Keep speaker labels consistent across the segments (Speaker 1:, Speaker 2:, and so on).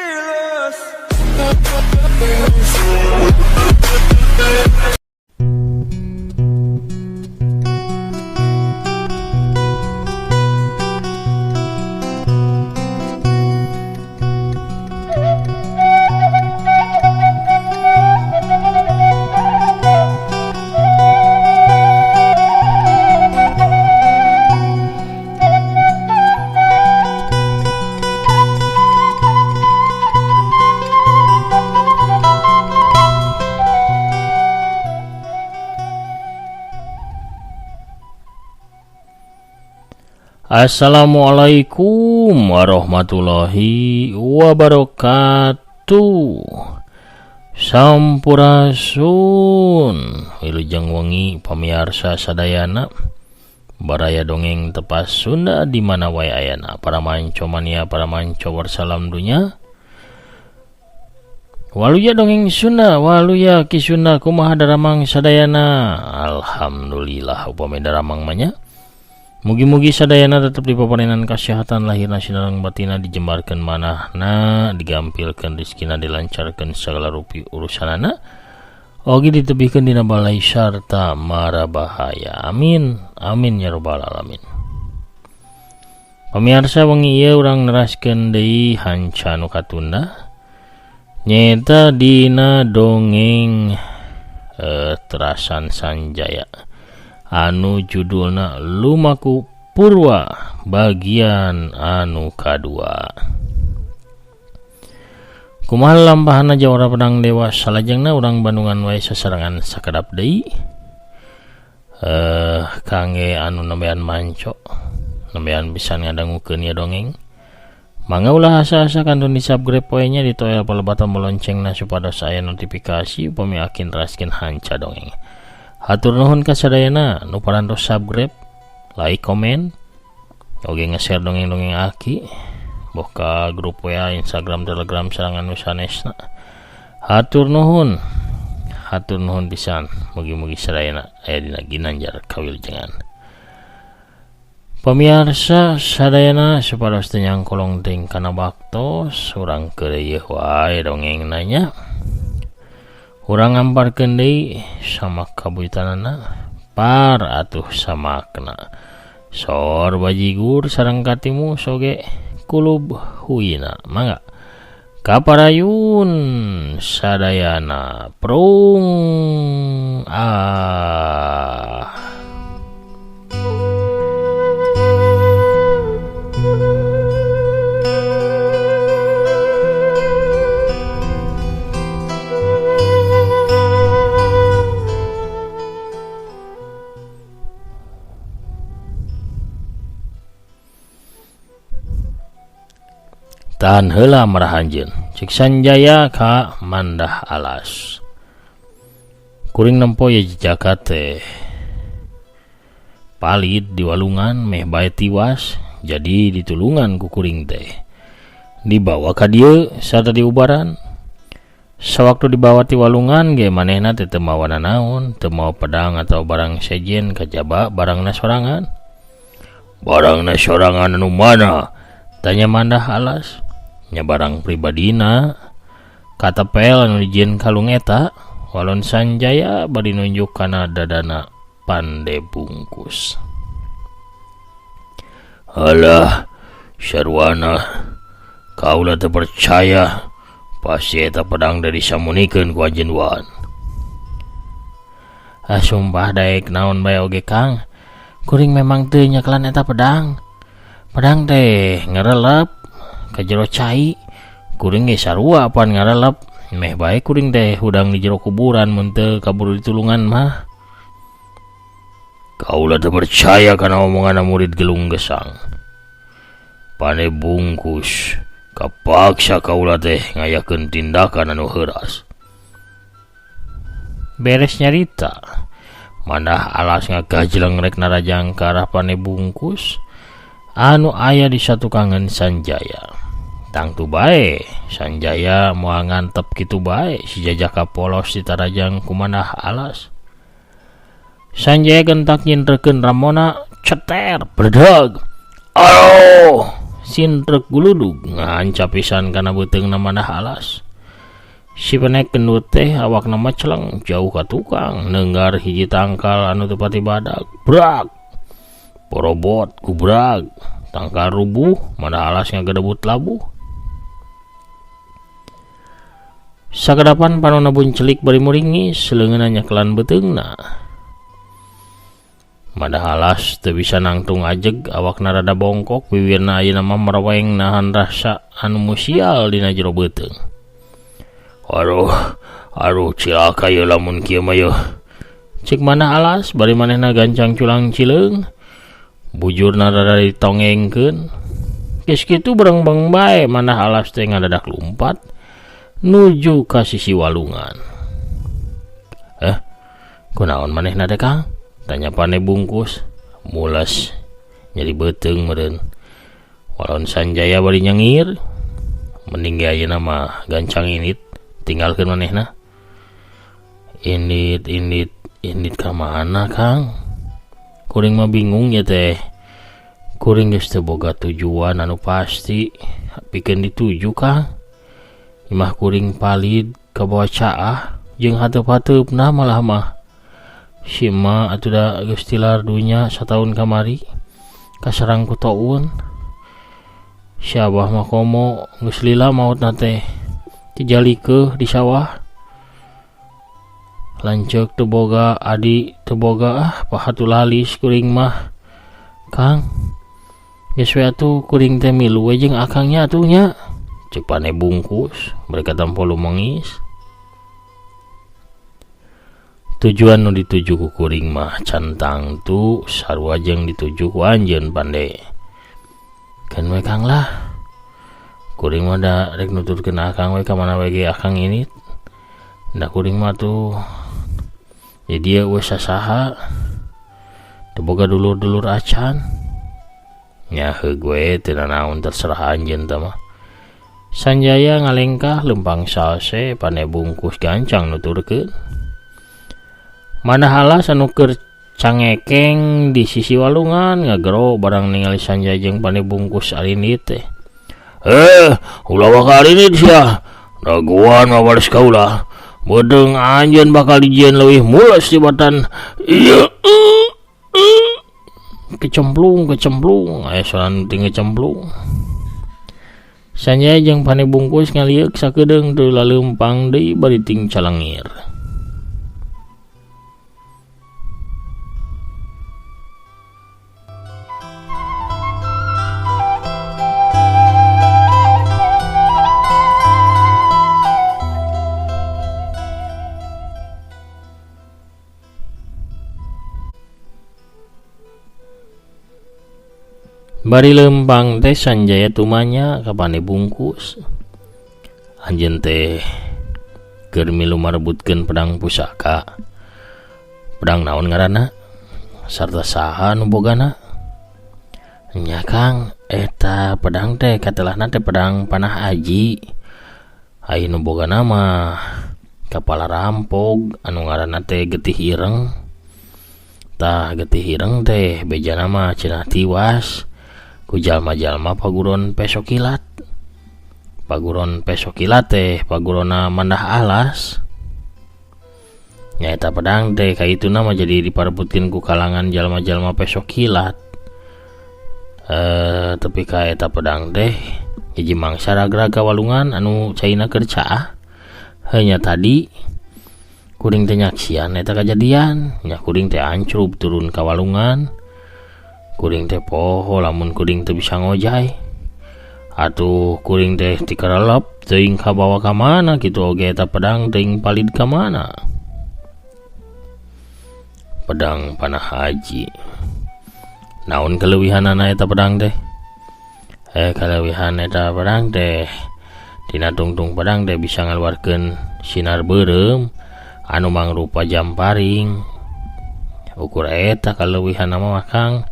Speaker 1: Fearless.
Speaker 2: Assalamualaikum warahmatullahi wabarakatuh. Sampurasun wilujeng wengi pamiarsa sadayana baraya dongeng tepas Sunda di mana wae ayana para manco mania para manco warsalam dunya. Waluya dongeng Sunda waluya Ki Sunda kumaha daramang sadayana. Alhamdulillah upami daramang mah nya. Mugi-mugi sadayana tetep dipaparinan kasehatan lahirna sinareng batina dijembarkeun manahna digampilkeun rezekina dilancarkeun sagala rupi urusanana oge ditebihkeun dina balai sarta mara bahaya. Amin amin ya rabbal alamin. Pamiarsa wengi ieu urang neraskeun deui hanca nu katunda nyaeta dina dongeng Terasan Sanjaya anu judulna Lumaku Purwa bagian anu kadua. Kumaha lampahana jawara pedang dewa salajengna urang Bandungan wae sasarengan sakedap deui. Kangge anu nembean manco nembean pisan ngadangukeun ieu dongeng. Mangga ulah asa-asa kantun di subscribe poe nya ditoel palebatan tombol loncengna supados aya notifikasi upami akin raskeun hanca dongeng. Hatur nuhun ka sadayana nu parantos subscribe, like, komen, oge nge-share dongeng-dongeng aki boh ka grup WA, Instagram, Telegram sarangan nu sanesna. Hatur nuhun pisan. Mugi-mugi sadayana aya dina ginanjar kawilujengan. Pamiarsa sadayana supados teu nyangkolong teuing kana baktos urang keureuyeung wae dongengna nya. Urang ngamparkeun deui sama kabuyutanana par atuh samakna. Sor bajigur sareng katimu soge kulub huina. Mangga kaparayun sadayana prung ah. Tahan heula marah anjeun cek Sanjaya ka Mandah Alas. Kuring nempo ye jejaka teh palid di walungan meh bae tiwas jadi ditulungan ku kuring teh. Dibawa ka dieu sarta diubaran. Sawaktu dibawa ti walungan ge manehna teh teu mawa nanaon, teu mawa pedang atau barang sejen kajaba barangna sorangan. Barangna sorangan anu mana? Tanya Mandah Alas. Nya barang pribadina katepel anu dijieun kalung eta. Walon Sanjaya bari nunjuk kana dadana Pande Bungkus. Alah sarwana kaula teu percaya pasti eta pedang dari samunikeun ku anjeun wan. Ah sumpah daek naon bae oge Kang, kuring memang teu nyekelan eta pedang. Pedang teh ngarelep ka jero cai, kuring ge sarua pan ngarelep meh bae kuring teh hudang di jero kuburan mun teu kaburu ditulungan mah. Kaula teu percaya kana omongan murid Gelung Gesang. Pane Bungkus kapaksa kaula teh ngayakeun tindakan anu heuras. Beres nyarita, Mandah Alas ngagajleng rek narajang ka arah Pane Bungkus anu aya di satukangan Sanjaya. Tangtu bae Sanjaya moal ngantep kitu bae si jajaka polos ditarajang ku Mandah Alas. Sanjaya gentak nyindrekeun ramona ceter bledeg. Aduh! Sintrek guludug ngahancap pisan kana beuteungna Mandah Alas. Si penek gendut teh awakna mah celeng jauh ka tukang neunggar hiji tangkal anu teu pati badag. Brak! Porobot gubrag, tangkal rubuh, Mandah Alas ngagedebut labuh. Sakadapan panonna buncelik bari muringis, leungeunna nyekelan beuteungna. Mandah Alas teu bisa nangtung ajeg, awakna rada bongkok, wiwirna ayeuna mah mereweng nahan rasa anu musial dina jero beuteung. Aduh, aduh cilaka ieu lamun kieu mah yeuh. Cek Mandah Alas bari manehna gancang culang cileung, bujurna rada ditongengkeun. Geus kitu berengbeng bae Mandah Alas teh ngadadak lumpat nuju ka sisi walungan. Kunaon manehna teh Kang? Tanya Pane Bungkus. Mules nyeri beuteung meureun. Walon Sanjaya bari nyengir. Mending ge ayeuna mah gancang indit, tinggalkeun manehna. Indit, indit, indit ka mana Kang? Kuring mah bingung ya teh. Kuring geus teu boga tujuan anu pasti, pikeun dituju Kang. Imah kuring palid kabawa caah jeung hateup-hateupna malah mah. Si emak atuh da geus tilar dunya sataun kamari kaserang ku taun. Si abah mah komo geus lila maotna teh tijalikeuh di sawah. Lanceuk teu boga adi teu boga ah pahatu lalis kuring mah. Kang, geus we atuh kuring teh milu we jeung akangnya atuh nya. Ceuk Pane Bungkus mereka tampo lumengis. Tujuan nu dituju ku kuring mah can tangtu sarua jeung dituju ku anjeun Pande. Keun we Kang lah. Kuring mah da rek nuturkeun akang we ka mana we ge akang ini. Da kuring mah tuh jadi we sasaha. Teu boga dulur-dulur acan. Nya heug we teu nanaon terserah anjeun tah mah. Sanjaya ngalengkah lempang salse Pane Bungkus gancang nuturkeun. Mandah Alas anu keur cangekeng di sisi walungan ngagero barang ningali Sanjaya jeung Pane Bungkus arindit teh. Ulah waka arindit sia. Dagoan mah baris kaula. Beuteung anjeun bakal dijieun leuwih mules tibatan. Ieu. Kecemplung, kecemplung, aya soran teu ngecemplung. Sanjaya jeung Pane Bungkus ngalieuk sakedeung teu laleumpang deui bari ting calengir. Bari lempang teh Sanjaya tumanya ka Pane Bungkus. Anjeun teh keur milu marebutkeun pedang pusaka. Pedang naon ngaranna? Sarta saha nu bogana? Nya Kang, eta pedang teh katelahna teh pedang panah aji. Ai nu bogana mah kapala rampog anu ngaranna teh Getih Ireng. Tah Getih Ireng teh bejana mah cenah tiwas ku jalma-jalma paguron peso kilat. Paguron peso kilat teh pagurona Mandah Alas. Nyaeta pedang teh kaituna mah jadi diparebutkeun ku kalangan jalma-jalma peso kilat. Tepi ka eta pedang teh hiji mangsa ragrag ka walungan anu caina keur caah. Heunya tadi kuring teh nyaksian eta kajadian, nya kuring teh ancrub turun ka walungan. Kuring teh poho lamun kuring teh bisa ngojay. Atuh kuring teh tikarelep teuing kabawa ka mana kitu oge eta pedang teuing palid ka mana. Pedang panah haji. Naon kaleuwihanana eta pedang teh? Kaleuwihan eta pedang teh dina tungtung pedang teh bisa ngaluarkeun sinar beureum anu mangrupa jamparing. Ukur eta kaleuwihanna mah Kang.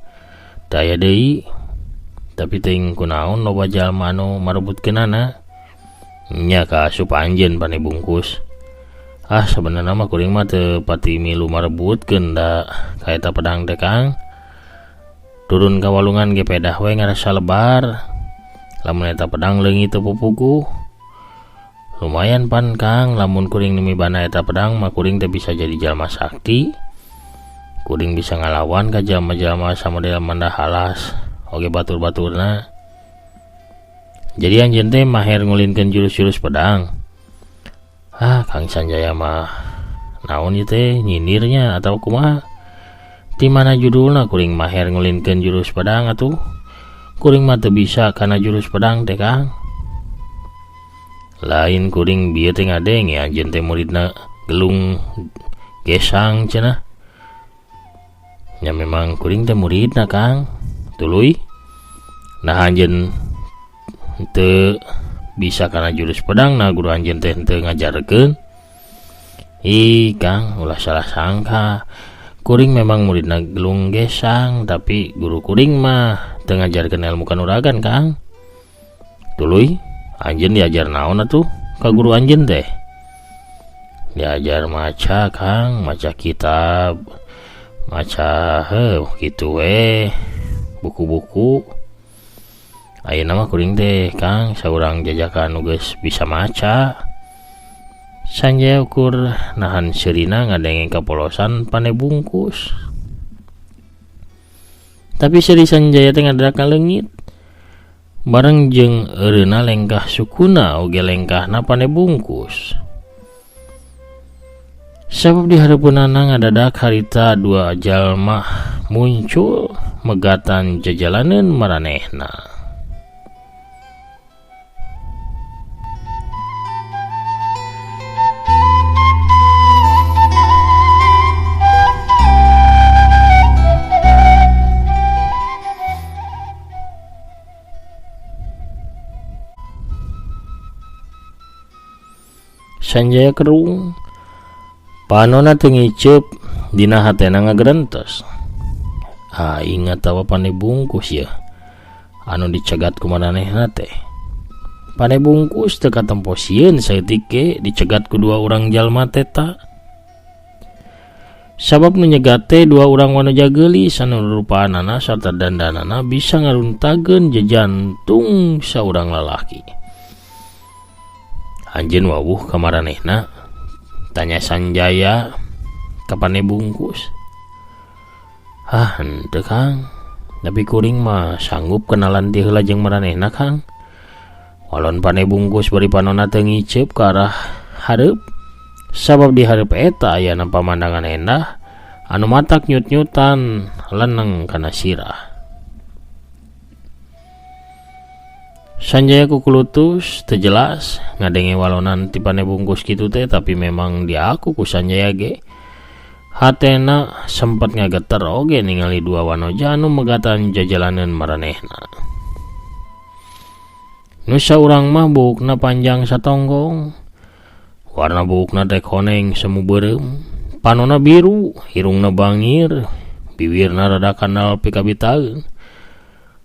Speaker 2: Daya deui tapi teuing kunaon loba jalma anu marebutkeunana. Nya ka asup anjeun Pane Bungkus. Ah sabenerna mah kuring mah teu pati milu marebutkeun da ka eta pedang teh Kang. Turun ka walungan ge pedah we ngarasa lebar. Lamun eta pedang leungit teu pupuguh. Lumayan pan Kang, lamun kuring nimibana eta pedang mah kuring teh bisa jadi jalma sakti. Kuring bisa ngalawan ka jalma-jalma samodel Mandahalas oge batur-baturna. Jadi anjeun teh maher ngulinkeun jurus-jurus pedang. Ah, Kang Sanjaya mah naon ieu teh nyindirnya atau kumaha? Ti mana judulna kuring maher ngulinkeun jurus pedang atuh? Kuring mah teu bisa kana jurus pedang teh Kang. Lain kuring bieu teh ngadenge anjeun teh muridna Gelung Gesang cenah. Nya memang kuring teh muridna Kang. Tuluy nah anjeun teu bisa kana jurus pedang nah guru anjeun teh teu ngajarkeun. Ih Kang, ulah salah sangka. Kuring memang muridna Gelung Gesang, tapi guru kuring mah teu ngajarkeun ilmu kanuragan Kang. Tuluy anjeun diajar naon atuh ka guru anjeun teh? Diajar maca Kang, maca kitab, maca heuh kitu we, buku-buku. Ayeuna mah kuring teh Kang saurang jajakan nu geus bisa maca. Sanjaya ukur nahan seurina ngadenge kapolosan pane bungkus. Tapi seuri Sanjaya teh ngadadak ngaleungit. Bareng jeung eureuna lengkah sukuna oge lengkahna pane bungkus. Sabab di hareupeunana ngadadak harita dua jalma muncul megatan jajalaneun maranehna. Sanjaya kerung, panona teu ngiceup dina hatena ngagerentes. Aing atawa pane bungkus yeuh anu dicegat ku maranehna teh. Pane bungkus teu katempo sieun saeutik ge dicegat ku dua urang jalma teh ta. Sabab nu nyegat teh dua urang wanoja geulis anu rupaanana sarta dandanana bisa ngaruntageun jejantung saurang lalaki. Anjeun wawuh ka maranehna? Tanya Sanjaya ka pane bungkus. Ah, henteu Kang. Tapi kuring mah sanggup kenalan ti heula jeung maranehna Kang. Walon pane bungkus bari panona teu ngiceup ka arah hareup. Sabab di hareup eta ayana pamandangan endah anu matak nyut-nyutan leneng kana sirah. Sanjaya kukulutus teu jelas ngadenge walonan ti pane bungkus kitu teh, tapi memang diaku ku Sanjaya ge. Hatena sempat ngageter oge ningali dua wanoja anu megatan jajalaneun maranehna. Nu saurang mah buukna panjang satonggong, warna buukna teh koneng semu beureum, panona biru, hirungna bangir, bibirna rada kandal pikabitaeun.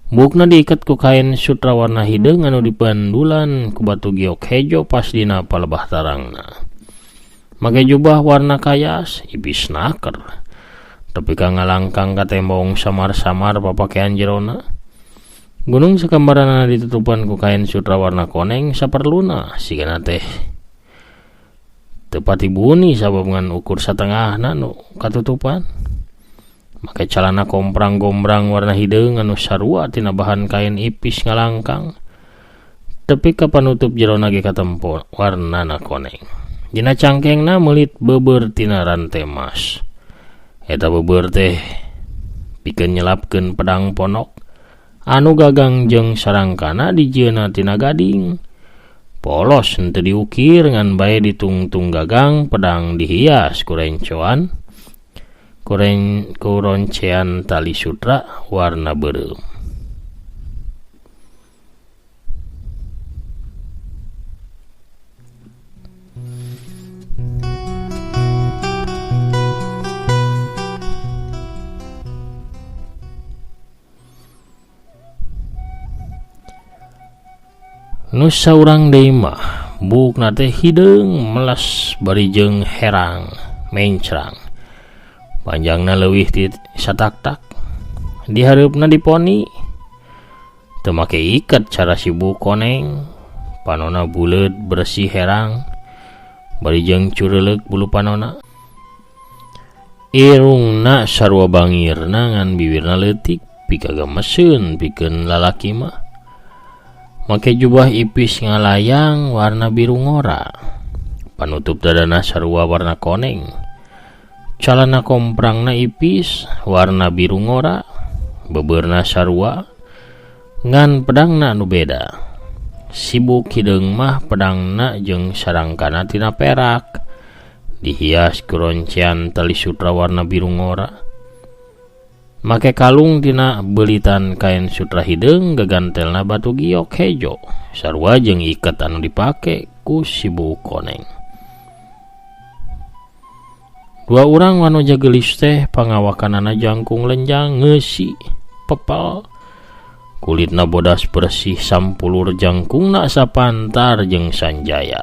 Speaker 2: Buukna diiket ku kain sutra warna hideung anu dipandulan ku batu giok hejo pas dina palebah tarangna. Make jubah warna kayas, ibis naker. Tepi ka ngalangkang ka tembong samar-samar papakean jerona. Gunung sakambaranana ditutupan ku kain sutra warna koneng saperluna sigana teh teu pati buni sabab ngan ukur satengahna nu katutupan. Make calana komprang-gombrang warna hideung anu sarua tina bahan kain ipis ngalangkang. Tepi ka panutup jerona ge katempo warnana koneng. Dina cangkengna meulit beubeur tina rante mas. Eta beubeur teh pikeun nyelapkeun pedang ponok anu gagang jeung sarangkana dijieunna tina gading. Polos henteu diukir ngan bae ditungtung gagang pedang dihias ku rencoan. Kuroncean tali sutra warna beureum. Nu saurang deui mah buukna teh hideung meles bari jeung herang mencrang. Panjangna leuwih ti satak-tak. Di hareupna diponi. Teu make iket cara si buuk koneng. Panona buleut bersih herang. Bari jeung cureuleuk bulu panona. Irungna sarua bangirna ngan biwirna leutik pikagemeseun pikeun lalaki mah. Make jubah ipis ngalayang warna biru ngora. Panutup dadana sarua warna koneng. Calana komprangna ipis warna biru ngora. Bebeurna sarua ngan pedangna anu beda. Sibuk hideung mah pedangna jeung sarangkana tina perak. Dihias ku roncean tali sutra warna biru ngora. Make kalung tina beulitan kain sutra hideung gagantelna batu giok hejo. Sarua jeung iket anu dipake ku si buuk koneng. Dua urang wanoja geulis teh pangawakanana jangkung lenjang ngeusi pepel. Kulitna bodas bersih sampulur jangkungna sapantar jeung Sanjaya.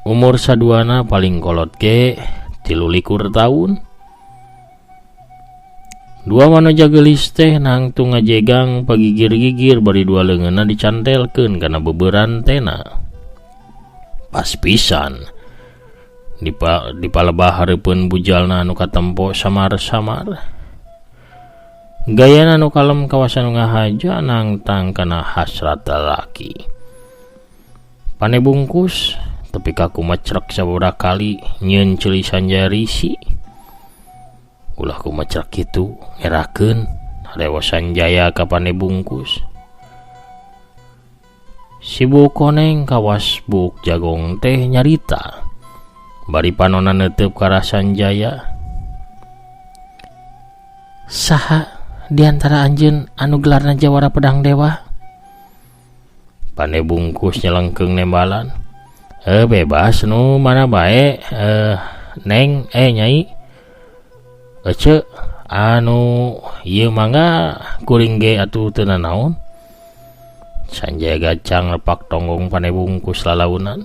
Speaker 2: Umur saduana paling kolot ge 23 tahun. Dua wanoja geulis teh nangtung ngajegang pagigir-gigir bari dua leungeunna dicantelkeun kana beberan tena. Pas pisan di palebah hareupeun bujalna anu katempo samar-samar. Gayana anu kalem kawasan ngahaja nangtang kana hasrat lalaki. Pane bungkus tepi ka kumecrek sabaraha kali nyieun ceuli Sanjaya risi. Ulah kumecrek kitu ngerakeun harewa Sanjaya ka pane bungkus. Si buuk koneng kawas buuk jagong teh nyarita. Bari panona neuteub ka arah Sanjaya. Saha di antara anjeun anu gelarna jawara pedang dewa? Pane bungkus nyelengkeung nembalan. Bebas nu mana bae, neng, nyai. Ece anu ieu mangga kuring ge atuh teu nanaon. Sanjaya gacang lepak tonggong pane bungkus lalaunan.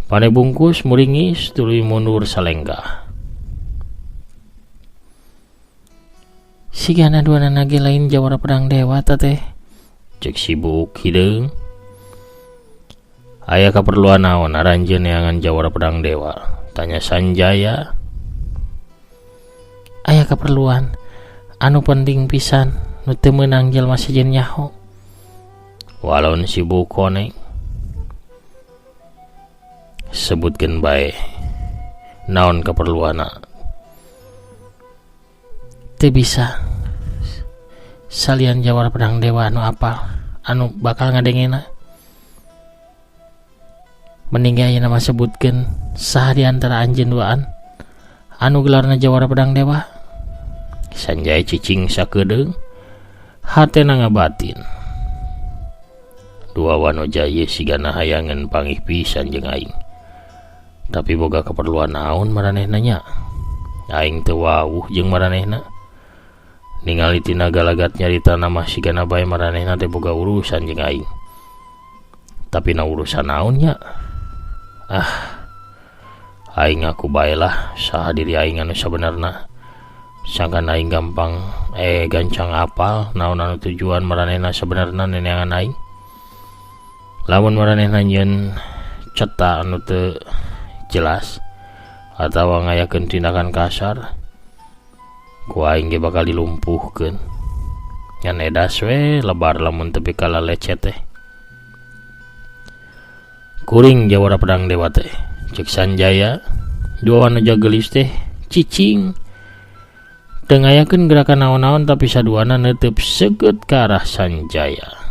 Speaker 2: Pane bungkus muringis tuluy mundur salenggah. Sigana duanana ge lain jawara pedang dewa ta teh. Cek si buuk hideung. Aya kaperluan naon aranjeun neangan jawara pedang dewa? Tanya Sanjaya. Aya kaperluan anu penting pisan nu teu meunang jelema sejen nyaho. Walon si buuk koneng. Sebutkeun bae naon kaperluanna. Teu bisa salian jawara pedang dewa anu apal anu bakal ngadengena. Mending ge ayeuna mah sebutkeun saha di antara anjeun duaan anu gelarna jawara pedang dewa. Sanjaya cicing sakedeung hatena ngabatin. Dua wanoja ieu sigana hayangeun pangih pisan jeung aing. Tapi boga keperluan naon maranehna nya? Aing teu wawuh jeung maranehna. Ningali tina galagat nyarita nama sigana bae maranehna teh boga urusan jeung aing. Tapi na urusan naon nya? Ah, aing ngaku bae lah saha diri aing anu sabenerna. Sangkan aing gampang gancang apal naon anu tujuan maranehna sabenerna neneangan aing. Lamun maranehna nyieun ceta anu teu jelas atawa ngayakeun tindakan kasar, ku aing ge bakal dilumpuhkeun. Ngan edas we lebar lamun tepi ka lalecet teh. Kuring jawara pedang dewa teh. Cek Sanjaya, dua wanoja geulis teh cicing. Teu ngayakeun gerakan naon-naon tapi saduana neuteub seukeut ka arah Sanjaya.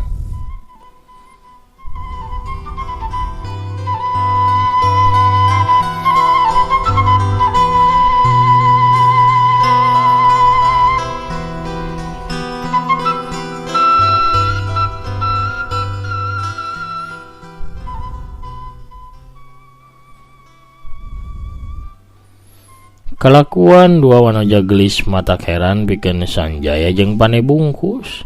Speaker 2: Kalakuan dua wanoja gelis mata heran pikeun Sanjaya jeung Pane Bungkus.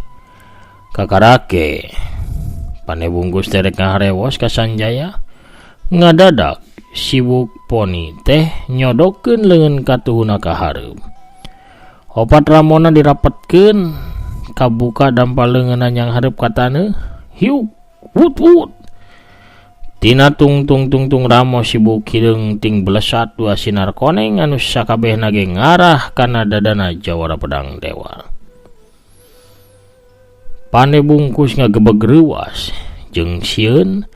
Speaker 2: Kakarake Pane Bungkus teh rek ngaharewos ka Sanjaya. Ngadadak sibuk poni teh nyodokeun leungeun katuhuna ka hareup. Opat ramona dirapetkeun Kabuka dampal leungeunna nyang hareup ka taneuh. Hiuk wut wut. Tina tungtung tungtung ramo si buuk hideung ting belesat dua sinar koneng anu sakabehna ge ngarah kana dadana jawara pedang dewa. Pande bungkus ngagebeg reuwas jeung sieun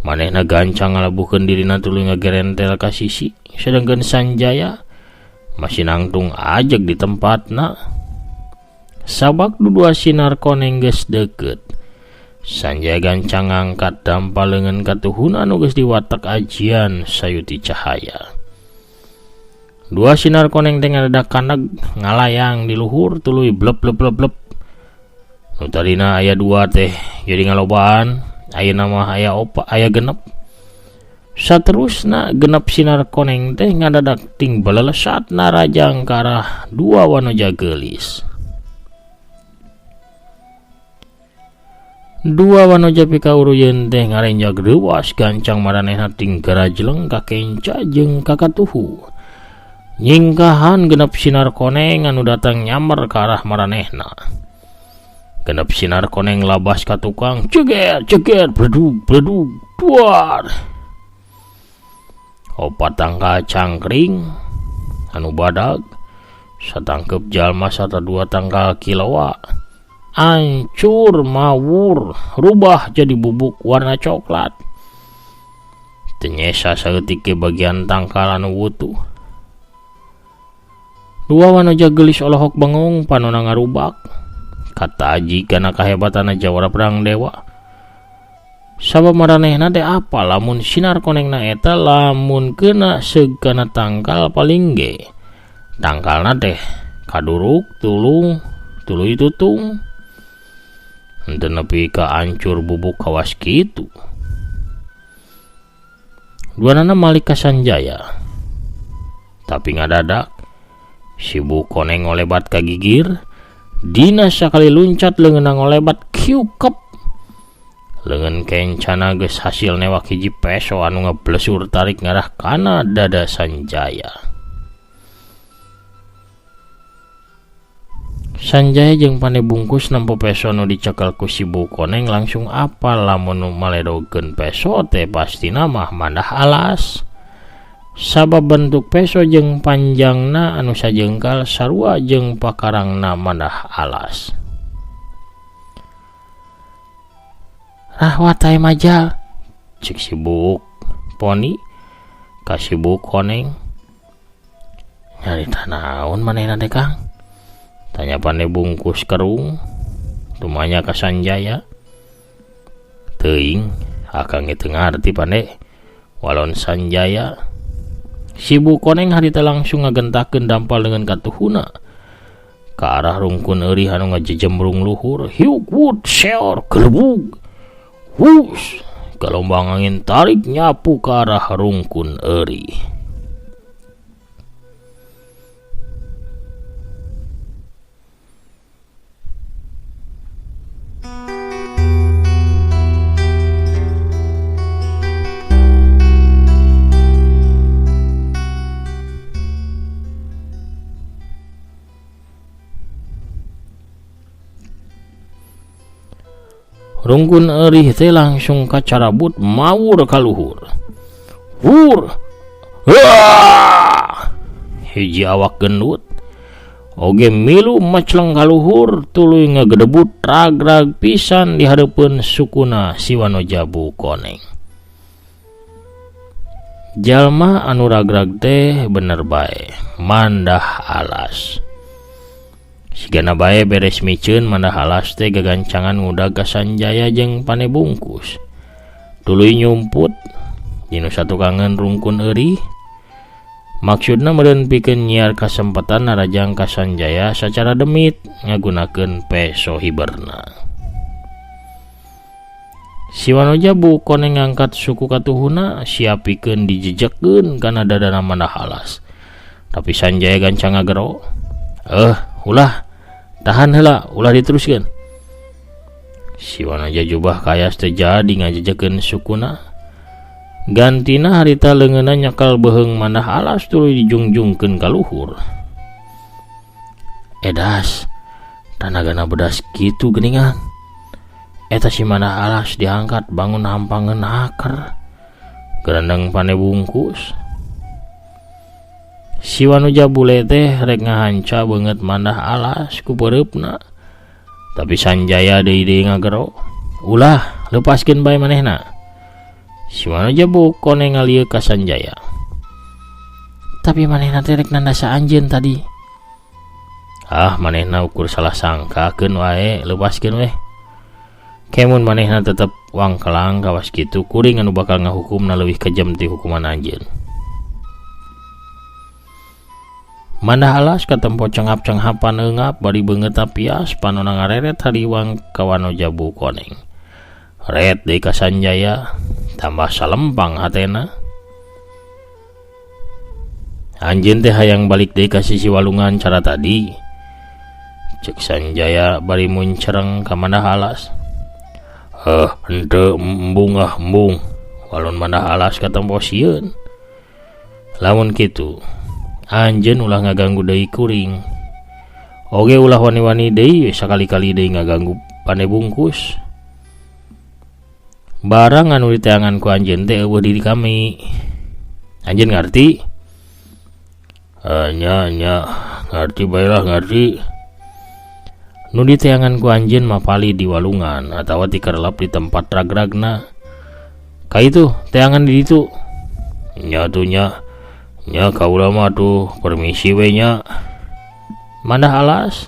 Speaker 2: manehna gancang ngalabuhkeun dirina tuluy ngagerentel ka sisi sedengkeun Sanjaya masih nangtung ajeg di tempatna. Sabak dua sinar koneng geus deukeut. Sanjaya gancang ngangkat dampal leungeun katuhuna anu geus diwatek ajian sayuti cahaya. Dua sinar koneng teh ngadadak kaneg ngalayang di luhur tuluy blep blep blep blep. Nu tadina aya dua teh jadi ngalobaan, ayeuna mah aya opa, aya genep. Saterusna genep sinar koneng teh ngadadak ting balelesat narajang ka arah dua wanoja geulis. Dua wanoja pikauruyeun teh ngarenjag reuwas gancang maranehna ting garajleng ka kenca jeung ka katuhu. Nyingkahan genep sinar koneng anu datang nyamber ka arah maranehna. Genep sinar koneng labas ka tukang, ceger ceger bledug bledug duar. Opat tangkal cangkring anu badag satangkep jalma sarta dua tangkal kiloa. Ancur mawur rubah jadi bubuk warna coklat. Teu nyesa saeutik ke bagian tangkal anu wutuh. Dua wanoja geulis olohok bengong panona ngarubak. Kataji kana kahebatanna jawara perang dewa. Sabab maranehna teh apa lamun sinar konengna eta lamun kena seug kana tangkal paling ge. Tangkalna teh kaduruk tulung tuluy tutung. Henteu nepi ka ancur bubuk kawas kitu. Duanana malik ka Sanjaya. Tapi ngadadak si bu koneng ngolebat ka gigir. Dina sakali luncat leungeunna ngolebat kiukep. Leungeun kencana geus hasil newak hiji peso anu ngeblesur tarik ngarah kana dada Sanjaya. Sanjaya jeung Pande Bungkus nempo peso nu dicekel ku si bu koneng langsung apal lamun nu maledogeun peso teh pastina mah mandah alas. Sabab bentuk peso jeung panjangna anu sajengkal sarua jeung pakarangna mandah alas. Rahwat aya majal, cek si buuk poni ka si buuk koneng. Nyarita naon manehna teh Kang? Tanya Pande Bungkus kerung tumanya ka Sanjaya. Teuing akang ge teu ngarti Pande walon Sanjaya. Si bu koneng harita langsung ngagentakeun dampal dengan katuhuna ka arah rungkun eurih anu ngajejemrung luhur. Hiuk wut seor gelebug wus galombang angin tarik nyapu ka arah rungkun eurih. Rungkun eurih teh langsung kacarabut mawur ka luhur. Wur. Wah! Hiji awak gendut oge milu macleng ka luhur tuluy ngagedebut ragrag pisan di hareupeun sukuna si wanoja bu koneng. Jalma anu ragrag teh bener bae mandah alas. Sigana bae beres miceun mandah alas teh gagancangan ngudag ka Sanjaya jeung Pane Bungkus. Tuluy nyumput dinu satukangeun rungkun eurih. Maksudna meureun pikeun nyiar kasempatan narajang ka Sanjaya sacara demit ngagunakeun peso hiberna. Si wanoja bu koneng ngangkat suku katuhuna siapikeun dijejekeun kana dadana mandah alas. Tapi Sanjaya gancang ngagero. Ulah tahan heula, ulah diteruskeun. Si wanoja jubah kayas teu jadi ngajejekeun sukuna. Gantina harita leungeunna nyakal beuheung mandah alas tuluy dijungjungkeun ka luhur. Edas, Tanagana bedas kitu geuningan. Eta si Mandah Alas diangkat bangun hampangeun aker. Gerendeng pane bungkus. Si Wanuja bule teh rek ngahanca beungeut Mandah Alas ku peureupna. Tapi Sanjaya deui deui ngagero. Ulah, lepaskeun bae manehna. Si Wanoja Koneng ngalieu ka Sanjaya. Tapi manehna teh rek nandasa anjeun tadi. Ah, manehna ukur salah sangkakeun wae, lepaskeun weh. Kemun manehna tetep wangkelang kawas kitu kuring anu bakal ngahukumna leuwih kejam ti hukuman anjeun. Mandah Alas katempo cengap-cenghapan eungap bari beungeutna pias panona ngareret hariwang ka Wanoja Koneng. Ret deui ka Sanjaya tambah salempang hatena. Anjeun teh hayang balik deui ka sisi walungan cara tadi. Cek Sanjaya bari muncereng ka Mandah Alas. Heuh, henteu embung ah embung. Walun Mandah Alas katempo sieun. Lamun kitu, anjeun ulah ngaganggu deui kuring. Oge ulah wani-wani deui sakali-kali deui ngaganggu pane bungkus. Barang anu diteangan ku anjeun teh eueuh diri kami. Anjeun ngarti? Nya nya, ngarti bae lah ngarti. Nu diteangan ku anjeun mah pali di walungan atawa tikerlap di tempat ragragna. Ka itu teangan di ditu. Nya tuh nya. Nya kaula mah tuh permisi we nya. Mandah Alas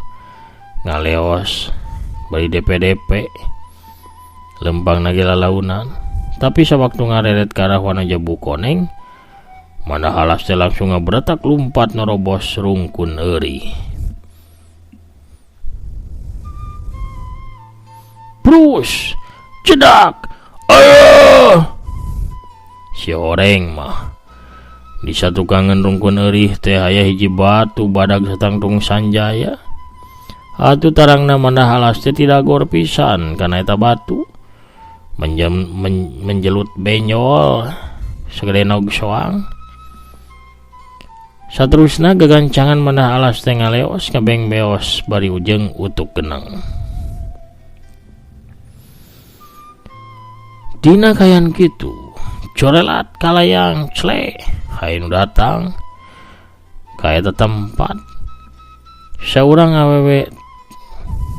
Speaker 2: ngaleos bari DPDP lempang nage lalaunan. Tapi sawaktu ngareret ka arah Wanoja Koneng, Mandah Alas teh langsung ngabretak lumpat nerobos rungkun eury. Brus, cedak, ayo. Si oreng mah di satukangan rungkun eurih teh aya hiji batu badag satangtung Sanjaya. Atuh tarangna Mandah Alas teh tidak gor pisan kana eta batu. Menjelut benyol segede nog soang. Saterusna gagancangan Mandah Alas teh ngaleos kabeng beos bari ujeng utuk geneng. Dina kayan kitu, corelat kalayang cle, hayu datang ka eta tempat. Saurang awewe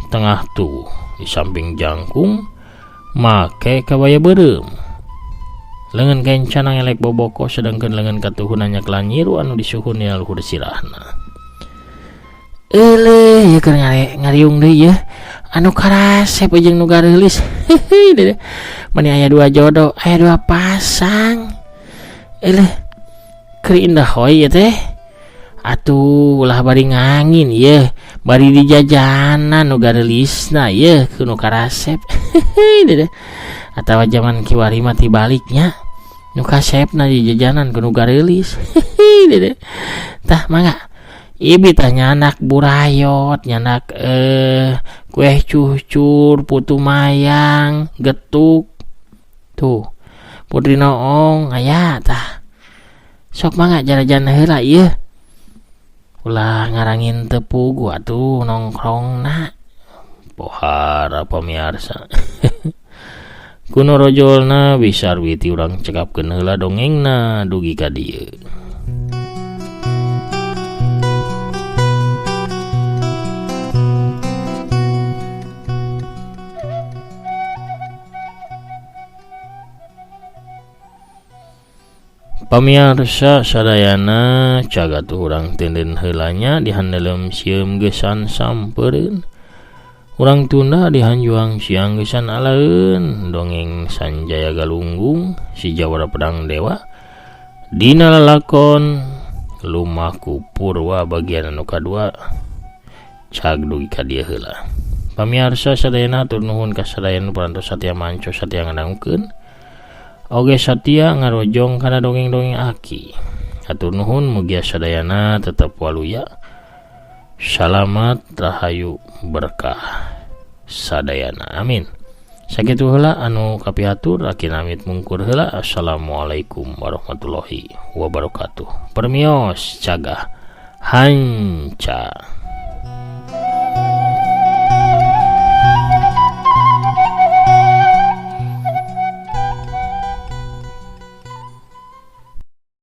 Speaker 2: tengah tuh di samping jangkung make kabaya beureum. Leungeun kencana ngelek boboko sedangkeun leungeun katuhuna nyakla nyiru anu disuhun dina luhur sirahna. Eleh, ieu keur ngariung deui yeuh. Anu karasep jeung nu gareulis. Hehe, mani aya dua jodoh, aya dua pasang. Eleh, keur indah hoy ieu teh. Atuh ulah bari ngangin yeuh, bari di jajanan nu gareulisna yeuh ku nu karasep. Hehe, atawa jaman kiwari mah tibaliknya. Nu kasepna di jajanan ku nu gareulis. Hehe, tah mangga. Ibi tah nyanak burayot, nyanak kue cucur, putu mayang, getuk. Tuh, putri noong aya tah. Sok mangga jarajan heula ieu. Ulah ngarangin tepugu atuh nongkrongna. Pohara pamiarsa. Kuno rojolna bisa witi urang cekapkeun heula dongengna dugi ka dieu. Pamiarsa sadayana cagat urang tenden heulanya dihandelem sieum geusan sampereun. Urang tunda dihanjuang siang geusan alaeun dongeng Sanjaya Galunggung si Jawara Pedang Dewa dina lalakon Lumaku Purwa bagian anu kadua cag dugi ka dieu heula. Pamiarsa sadayana hatur nuhun ka sadayana parantos satia manco satia ngadangukeun. Oge satia ngarojong kana dongeng-dongeng aki. Hatur nuhun mugia sadayana tetep waluya. Salamat rahayu berkah sadayana. Amin. Sakitu heula anu kapihatur aki namit mungkur heula. Assalamualaikum warahmatullahi wabarakatuh. Permios cagah hanca.